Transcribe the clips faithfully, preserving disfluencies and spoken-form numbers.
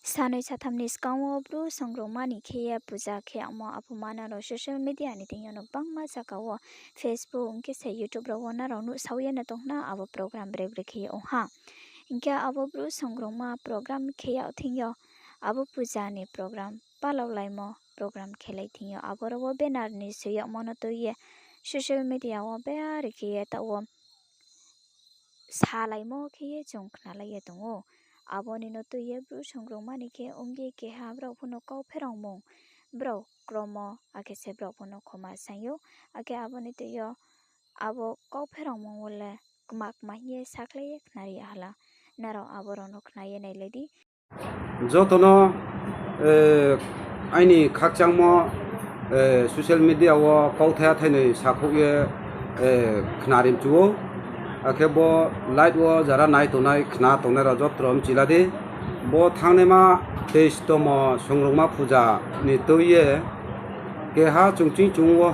Sanoi satham ni skang wo Bru songrongma ni khe ye puja khe yagmo abo ma nrao social media ni deing yo no gbangma zaga wo, Facebook ong khe se YouTube rao wo nrao nuhsao ye no tong khna, abo program bre bre khe ye ong ha. Hing khe abo Bru songrongma program khe yag thing yo, abo puja ni program palaulaimo program khelai thing yo, aboro wo banner ni soi yagmo no tui ye social media wo bari khe ye taoh wo salaimo khe ye chung khnalai ye tong ou. Abo ni no tui ye Bru songrongma ni khe ong ye keha brao pho no kau pherangmung brao kromo, akhe se brao pho no khoma saing ou. Akhe abo ni tui yo abo kau pherangmung wo le kma kma hing ye sakhlai ye khnari ya hala. Nrao abo rao no khna ye nailai di. Joto no, aini khakchangmo, social media wo kauthai thainoi sakhouh ye khnarimchu ou. Akhe bo live wo jara nai tongnai, khna tongnai rao joto mchila di. Bo thanngnaima teis tomo songrongma puja ni tui ye keha chung ching chung wo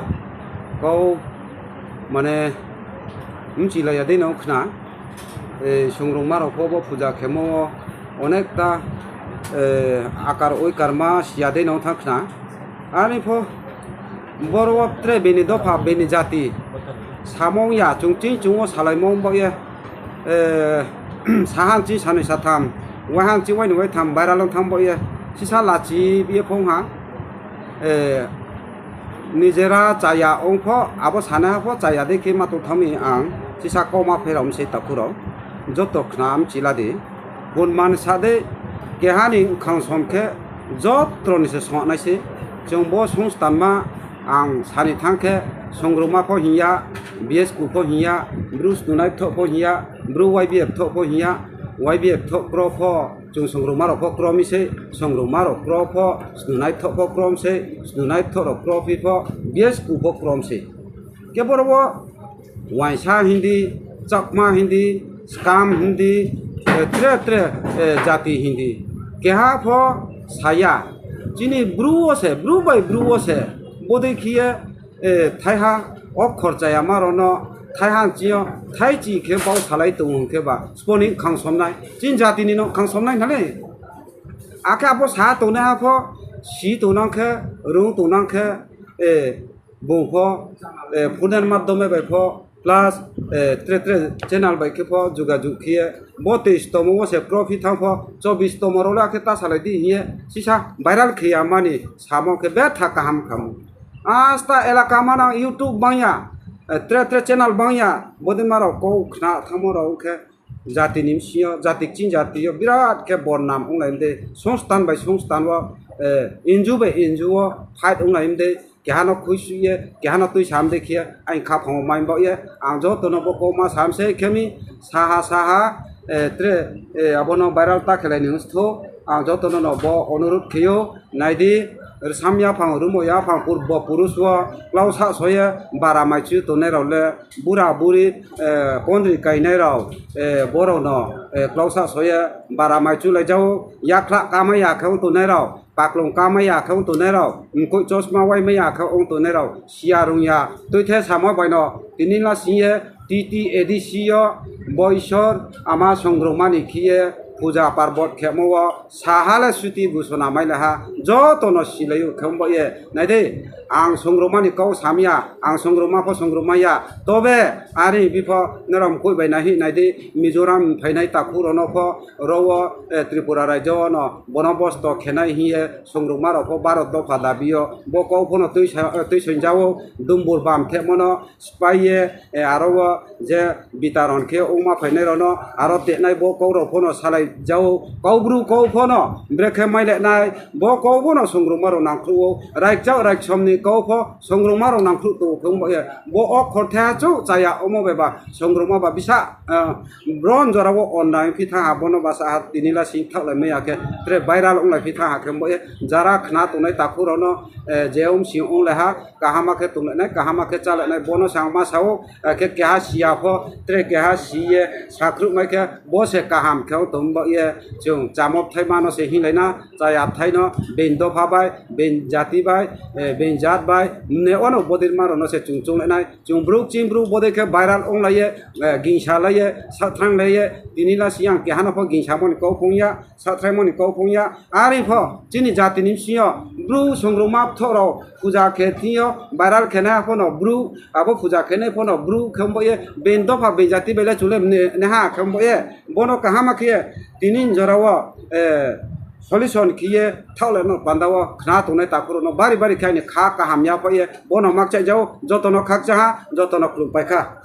kau, mane, mchilai ya dei no khna. Songrongma rao pho bo puja khemo wo onekta akar oikarma si ya dei no thanng khna. Are pho boro wo tre bini dopha, bini jati samo ong ya, chung ching chung wo salaimo ong baoh ye, saha ching sanoi satham, waiha ching waini waitham viral ong thanng baoh ye, sisa lachi ye phong ha. Nijera chaya ong pho, abo sanaiha pho chaya dei khe ma tongthang mi ang sisa kauma pherao mi se takhu rao. Joto khna mchila di. Bunman sa dei, keha ni bkhang som khe joto ni se songnai se. Chung bo songstanma ang sani thanng khe, songrongma pho hing ya, B S K pho hing ya, Bru snunai bthoh pho hing ya, Bru Y B F bthoh pho hing ya, Y B F bthoh kro pho, chung songrongma rao pho kro mi sei, songrongma rao kro pho, snunai bthoh pho kro mi sei, snunai bthoh rao kro phi pho, B S K pho kro mi sei. Khe boro wo Waisa hing di, Chakma hing di, Skam hing di, tre tre jati hing di, keha pho sa ya. Chini Bru wo se, Bru bai Bru wo se, bodei khe ye, thaiha okhor chayama rao no, thaiha ching yo, thaichi khe bau salai tong hing khe ba, sbo ni bkhang somnai, chini jati ni no bkhang somnai na le. Akhe abo sa tongnaiha pho, si tongnang khe, rung tongnang khe, bung pho, phone madhyome bai pho, plus, tre tre channel bai khe pho jugajug khe ye, bo teis tomo wo se kro phi thanng pho, chobis tomo rao le akhe ta salai di hing ye, sisa viral khe ya mani samo khe betha kaham khamo. Asta elaka manang YouTube bang ya, tre tre channel bang ya, bodei ma rao kau khna thanngmo rao khe, jati ni bsing yo, jati kching jati yo birat khe bornam onglai mi dei, songstan bai songstan wo, N G O bai N G O wo fight onglai mi dei, keha no khuisuh ye, keha no tuisa mi dei khe, aini khaphang wo mai baoh ye, ang joto no bo kauma sa mi se khe mi, saha saha, tre, abo no viral ta khelai ni ongsi thou, ang joto no no bo onurodh khe ou, nai di, rsam yaphang, rumo yaphang, purbo purus wo, klausa so ye, bara maichu tongnai rao le, bura buri, pondri kainai rao, bo rao no, klausa so ye, bara maichu lai jao, yakhlah kamai ya khe ong tongnai rao, paklong kamai ya khe ong tongnai rao, mkoih chosma waimai ya khe ong tongnai rao, siya rung ya, tuithe samo bai no, tini la sing ye, T T A D C yo, Boisor, ama songrongma ni khe ye, puja parbot khemo wo, saha le suti busona mai le ha, joto no silai ou khe ong baoh ye, nai di, ang songrongma ni kau sam ya, ang songrongma pho songrongma ya, tobe, are bipho, nrao mkoih bai nai hing nai di, Mizoram phainai takhu rao no pho, ro wo, Tripura rajyo wo no, bonobosto khenai hing ye, songrongma rao pho baro dopha dabi yo, bo kau pho no tuisa-, tuisoing ja ou, dumbur bam themo no, sphái ye, aro wo je bitaron khe ongma phainai rao no, aro tenai bo kau rao pho no salai ja ou, Kaubru kau pho no, brekhe mai le nai, bo kau pho no songrongma rao nangkhruh ou, raikchak raiksom ni kau pho, songrongma rao nangkhruh tong ou khe ong baoh ye, bo okhor thaiha chouh chaya omo bai ba, songrongma ba bisa, bron jora wo onnai phi thanng ha, bo no basa ha tini la sing thaohlai mai ya khe, tre viral onglai phi thanng ha khe ong baoh ye, jara khna tongnai takhu rao no, je ong sing onglai ha, kaham khe tonglai nai, kaham khe chálai nai, bo no se ang ma sa ou, khe keha si ya pho, tre keha si ye, sakhruh mai khe, bo se kaham khe ong tong baoh ye, chung chamo bthai ma no se hinglai na, chaya bthai no, being dopha bai, being jati bai, being jat bai, mne ono bodei ma rao no se chung chounglai nai. Chung brouh ching brouh bodei khe viral onglai ye, gingsa lai ye, sahthrang lai ye, tini la siyang keha no pho gingsamo ni kau phung ya, sahthrangmo ni kau phung ya. Are pho chini jati ni bsing yo bru songrungma bthoh rao puja khe thing yo viral khe nai pho no bru, abo puja khe nai pho no bru khe ong bo ye, being dopha being jati bai le chung le mne, mneha khe ong bo ye. Bo no kaham khe ye tini jora wo solution khe ye thaoh le no panda wo khna tongnai takhu rao no bari bari khe aini kha kaham ya pho ye bo no makchaih jao, joto no khakchang ha, joto no khlum pai kha.